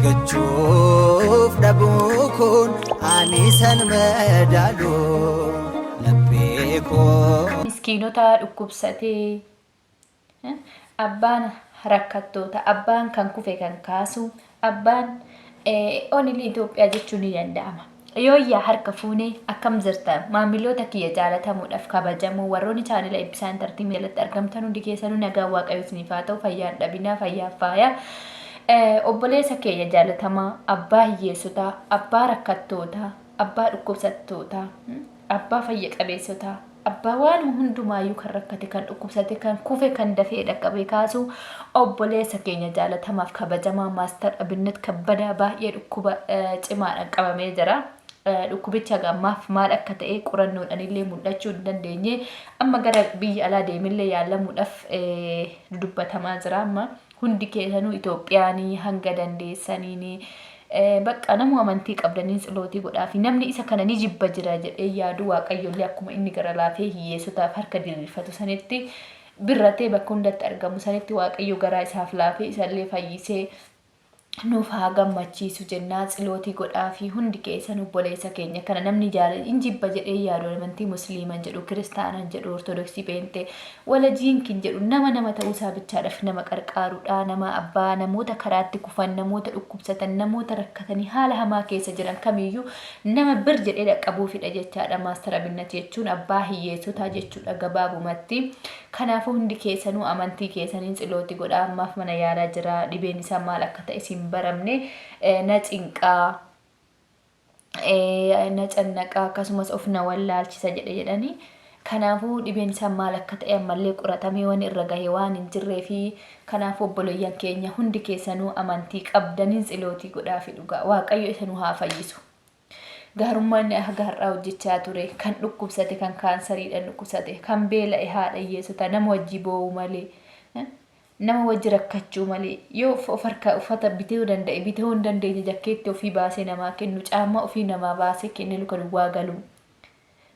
Argachuuf dhabuu kun ani san madaalu laphee koo. Miskiinota dhukkubsatee, abbaan rakkattoota, abbaan kan kufe kan kaasu, abbaan only Itoophiyaa jechuun ni danda'ama. Yooyyaa harka fuune, akkam jirta maamiloota kiyya jaalatamuudhaaf kabajamoo warroonni chaanela Eebbisaa Intartiimii jalatti argamtan, hundi keessanuu nagaan Waaqayyo isiniif haa ta'u, fayyaan dhabinaa, fayyaaf faaya. Obboleessa keenya jaalatamaa, abbaa hiyyeessotaa, abbaa rakkattootaa, abbaa dhukkubsattootaa, abbaa fayya qabeessotaa, abbaa waanuma hundumaayyuu, kan rakkate, kan dhukkubsate, kan kufe kan dafee dhaqqabee kaasu, obboleessa keenya jaalatamaaf kabajamaa Maastar Abinnat Kabbadaa baay'ee dhukkuba cimaadhaan qabamee jira. Dhukkubicha ammaaf maal akka ta'e qorannoodhaan illee mul'achuu hin dandeenye. Amma gara biyya alaa deemillee yaalamuudhaaf dubbatamaa jira amma. Hundi keessanuu Itoophiyaanii hanga dandeessaniin, bakka namuu amantii qabdaniin tsilootii godhaafi. Namni isa kana ni jibba jira jedhee yaadu, Waaqayyollee akkuma inni gara laafee hiyyeessotaaf harka diriirfatu sanitti, birratee bakka hundatti argamu sanitti, Waaqayyo garaa isaaf laafee isallee fayyisee nuuf haa gammachiisu jennaa tsilootii godhaafi hundi keessan obboleessa keenya kana. Namni jaala in jibba jedhee yaadu, amantii Musliiman jedhu, Kiristaanan jedhu, Ortodoksii, Pheenxee, wala jiinkin jedhu, nama nama ta'uu isaa bichaadhaaf nama qarqaaruudha. Nama abbaa namoota karaatti kufan, namoota dhukkubsatan, namoota rakkatanii haala hamaa keessa jiran kamiyyuu nama bir jedhee dhaqqabuufidha jechaadha. Maastar Abinnat jechuun abbaa hiyyeessotaa jechuudha gabaabumatti. Kanaafuu hundi keessanuu amantii keessaniin tsilooti godhaa. Ammaaf mana yaalaa jira. Dhibeen isaa maal akka ta'e hin baramne. Na cinqaa, na cannaqaa, akkasumas of na wallaalchisa jedhe jedhanii. Kanaafuu dhibeen isaa maal akka ta'e ammallee qoratamee waan irra gahe waan hin jirree fi kanaafuu obboleeyyan keenya hundi keessanuu amantii qabdaniin tsilootii godhaafi. Dhugaa Waaqayyo isa nu haa fayyisu. Gaarummaa inni haga har'aa hojjechaa ture, kan dhukkubsate, kan kaansariidhaan dhukkubsate, kan beela'e, haadha hiyyeessotaa, nama wajji boo'uu malee, nama wajji rakkachuu malee, yoo of harkaa uffata bituu danda'e, bituu hin dandeenye jakkeetti ofii baasee namaa kennu, caammaa ofii namaa baasee kenne, luka duwwaa galuu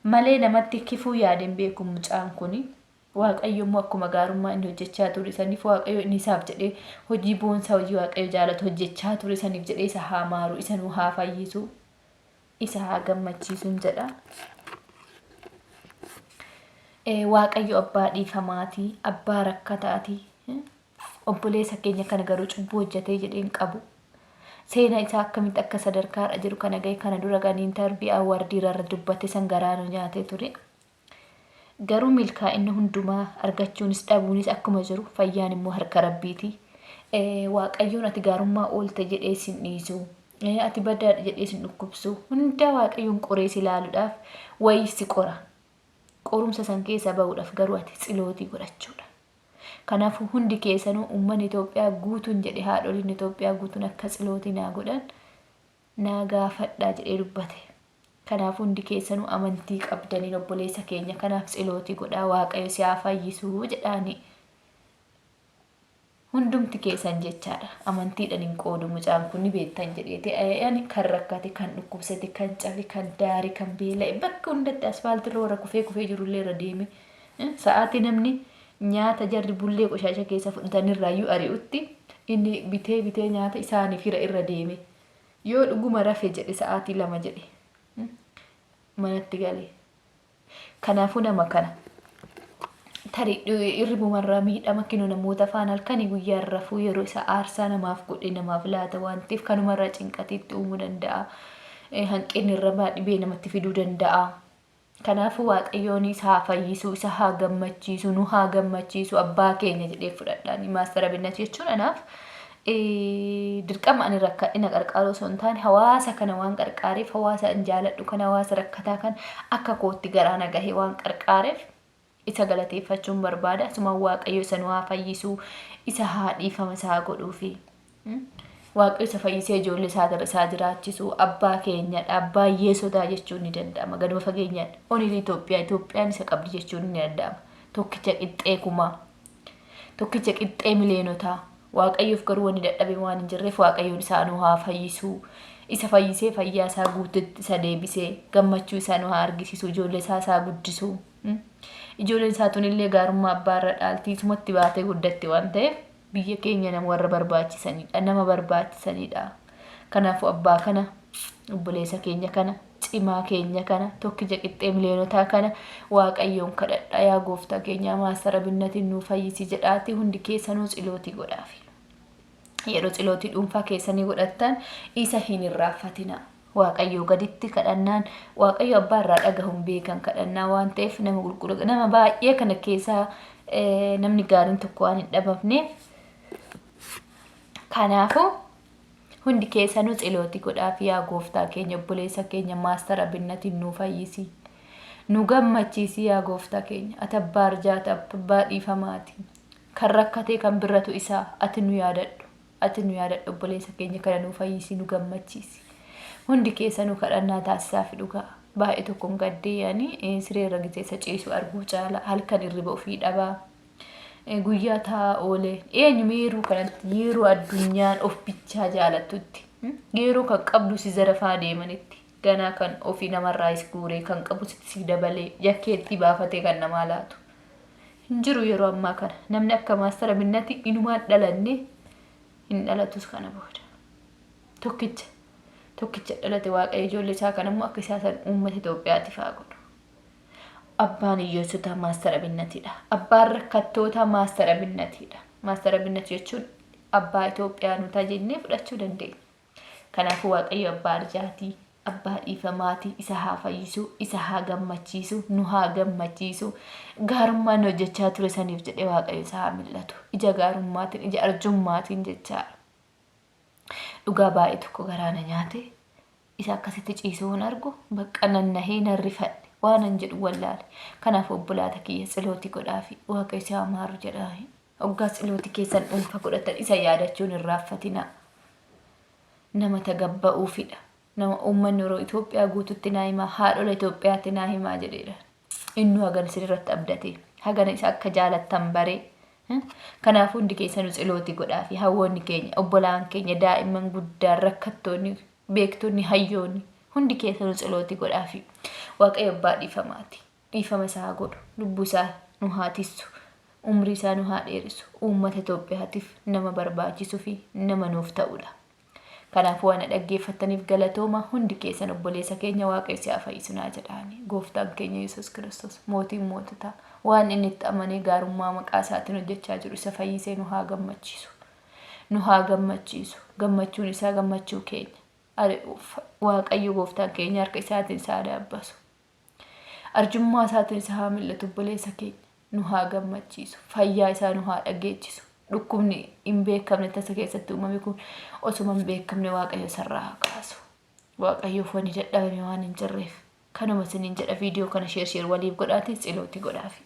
malee namatti kifuu yaadeen beeku mucaan kuni. Waaqayyo immoo akkuma gaarummaa inni hojjechaa ture saniif, Waaqayyo inni isaaf jedhee hojii boonsaa, hojii Waaqayyo jaalatu hojjechaa ture saniif jedhee isa haa maaru, isa nu haa fayyisu, isa haa gammachiisuun jedha. Waaqayyo abbaa dhiifamaati, abbaa rakkataati. Obboleessa keenya kana garuu cubbuu hojjetee jedhee hin qabu. Seenaa isaa akkamitti akka sadarkaarra jiru kana gahe kana dura kan intarvii awwaardii irra dubbate san garaa nu nyaatee ture. Garuu milkaa'inna hundumaa argachuunis dhabuunis akkuma jiru, fayyaan immoo harka Rabbiiti. Waaqayyoon ati gaarummaa oolte jedhee sin dhiisu. Ati badaadha jedhee sin dhukkubsu. Hundaa Waaqayyoon qoree si ilaaluudhaaf wayii si qora. Qorumsa san keessa ba'uudhaaf garuu ati tsilootii godhachuudha. Kanaafuu hundi keessanuu, uummanni Itoophiyaa guutuun jedhe, haadholiin Itoophiyaa guutuun akka tsilootii naa godhan naa gaafadhaa jedhee dubbate. Kanaafuu hundi keessanuu amantii qabdaniin obboleessa keenya kanaaf tsilootii godhaa, Waaqayyo si haa fayyisuu jedhaani. Hundumti keessan jechaadha. Amantiidhaan hin qoodu mucaan kun, ni beektan jedheeti. Ani kan rakkate, kan dhukkubsate, kan cabe, kan daare, kan beela'e, bakka hundatti asfaaltirra warra kufee kufee jirullee irra deeme. Sa'aatii namni nyaata jarri bullee qoshaasha keessa fudhatanirraayyuu ari'utti inni bitee bitee nyaata isaaniif hira irra deeme. Yoo dhuguma rafe jedhe sa'aatii 2 jedhe manatti gale. Kanaafuu nama kana tarii irribumarraa miidhama kinu namoota faana halkanii guyyaa rafuu, yeroo isa aarsaa namaaf godhe namaaf laata waan ta'eef, kanumarraa cinqatiitti uumuu danda'a. Hanqinni irrabaa dhibee namatti fiduu danda'a. Kanaafuu Waaqayyoon isa haa fayyisu, isa haa gammachiisu, nu haa gammachiisu, abbaa keenya jedhee fudhadhaan. Maastar Abinnat jechuun anaaf dirqama ani rakkadhina qarqaaruu osoo hin taane, hawaasa kana waan qarqaareef, hawaasa an jaaladhu kana, hawaasa rakkataa kana akka kootti garaa na gahee waan qarqaareef isa galateeffachuun barbaada. Asumaan Waaqayyo isa nu haa fayyisu, isa haa dhiifama isa haa godhuufi. Waaqayyo isa fayyisee ijoollee isaa isaa jiraachisu, abbaa keenyadha, abbaa hiyyeessotaa jechuun ni danda'ama. Gaduma fageenyaan onili Itoophiyaa, Itoophiyaan isa qabdi jechuun ni danda'ama. Tokkicha qixxee kumaa, tokkicha qixxee miliyonotaa. Waaqayyoof garuu wanni dadhabe waan hin jirreef, Waaqayyoon isaa nu haa fayyisu. Isa fayyisee fayyaa isaa guututti isa deebisee gammachuu isaa nu haa argisiisu, ijoollee isaa isaa guddisu. Ijoolleen isaa tunillee gaarummaa abbaa irra dhaaltii isumatti baatee guddatti waan ta'eef, biyya keenya nama warra barbaachisanidha. Nama barbaachisanidha. Kanaafuu abbaa kana obboleessa keenya kana cimaa keenya kana tokkicha qixxee miliyoonotaa kana Waaqayyoon kadhadhaa yaa gooftaa keenyaa Maastar Abinnatiin nuu fayyisi jedhaatii hundi keessanuu tsilootii godhaafi. Yeroo tsilootii dhuunfaa keessanii godhattan isa hin irraanfatinaa. Waaqayyoo gaditti kadhannaan Waaqayyo abbaa irraa dhagahuun beekan kadhannaa waan ta'eef nama qulqulluu nama baay'ee kana keessaa namni gaariin tokko waan hin dhabamneef kanaafuu hundi keessanuu tsilootii godhaaf yaa gooftaa keenya obboleessa keenya Maastar Abinnatiin nuu fayyisi. Nu gammachiisi yaa gooftaa keenya ati abbaa arjaati abbaa dhiifamaati. Kan rakkatee kan birratu isaa ati nu yaadadhu. Ati nu yaadadhu obboleessa keenya kana nuu fayyisi nu gammachiisi. Hundi keessanuu kadhannaa taasisaafi dhugaa. Baay'ee tokkoon gaddee ani siree irra gizee isa ciisu arguu caala halkan irriba ofii dhabaa. Guyyaa taa'aa oolee eenyu yeroo kanatti yeroo addunyaan of bichaa jaalattutti yeroo kan qabdu si zarafaa deemanitti ganaa kan ofii namarraayis guuree kan qabu sitti si dabalee jakkeettii baafatee kan namaa laatu. Hin jiru yeroo ammaa kana namni akka Maastar Abinnati inumaan dhalanne hin dhalatus kana booda. Tokkicha tokkicha dhalate Waaqayyo ijoollee isaa kana immoo akka isaa san uummata Itoophiyaatiif haa godhu. Abbaan hiyyeessotaa Maastar Abinnatidha. Abbaan rakkattootaa Maastar Abinnatidha. Maastar Abinnat jechuun abbaa Itoophiyaanotaa jennee fudhachuu dandeenya. Kanaafuu Waaqayyo abbaa arjaatii, abbaa dhiifamaatii isa haa fayyisu, isa haa gammachiisu, nu haa gammachiisu. Gaarummaa inni hojjechaa ture saniif jedhee Waaqayyo isa haa mil'atu. Ija gaarummaatiin, ija arjummaatiin jechaadha. Dhugaa baay'ee tokko garaa na nyaate. Isa akkasitti ciisuu hin argu bakka nan nahee nan rifadhe waanan jedhu wallaale. Kanaaf obbolaata kiyya tsilootii godhaafi Waaqayyo si haa maaru jedhaa. Hoggaa tsilootii keessan dhuunfa godhatan isa yaadachuun hin raaffatinaa. Nama tagabba'uufidha. Nama uummanni Oromoo Itoophiyaa guututti naa himaa, haadhola Itoophiyaatti naa himaa jedheera. Innuu hagana isin irratti abdatee, hagana isa akka jaalattan baree. Kanaafuu hundi keessanuu tsilootii godhaafi hawwoonni keenya, obbolaan keenya, daa'imman guddaan, rakkattoonni, beektonni, hayyoonni hundi keessanuu tsilootii godhaafi. Waaqayyo abbaa dhiifamaati. Dhiifama isaa haa godhu. Lubbuu isaa nu haa tissu. Umrii isaa nu haa dheeressu. Uummata Itoophiyaatiif nama barbaachisu fi nama nuuf ta'udha. Kanaafuu waan na dhaggeeffattaniif galatooma. Hundi keessan obboleessa keenya Waaqayyo si haa fayyisu naa jedhaani. Gooftaan keenya Yesuus Kiristoos mootiin moototaa waan inni itti amanee gaarummaa maqaa isaatiin hojjechaa jiru isa fayyisee nu haa gammachiisu. Nu haa gammachiisu. Gammachuun isaa gammachuu keenya. Waaqayyo gooftaan keenya harka isaatiin isaa daabbasu. Arjummaa isaatiin isa haa mil'atu obboleessa keenya. Nu haa gammachiisu. Fayyaa isaa nu haa dhageechisu. Dhukkubni hin beekamne tasa keessatti uumame kun osuma hin beekamne Waaqayyo isarraa haa kaasu. Waaqayyoof wanni dadhabame waan hin jirreef. Kanuma isiniin jedha viidiyoo kana sheer sheer waliif godhaatii tsilootii godhaafi.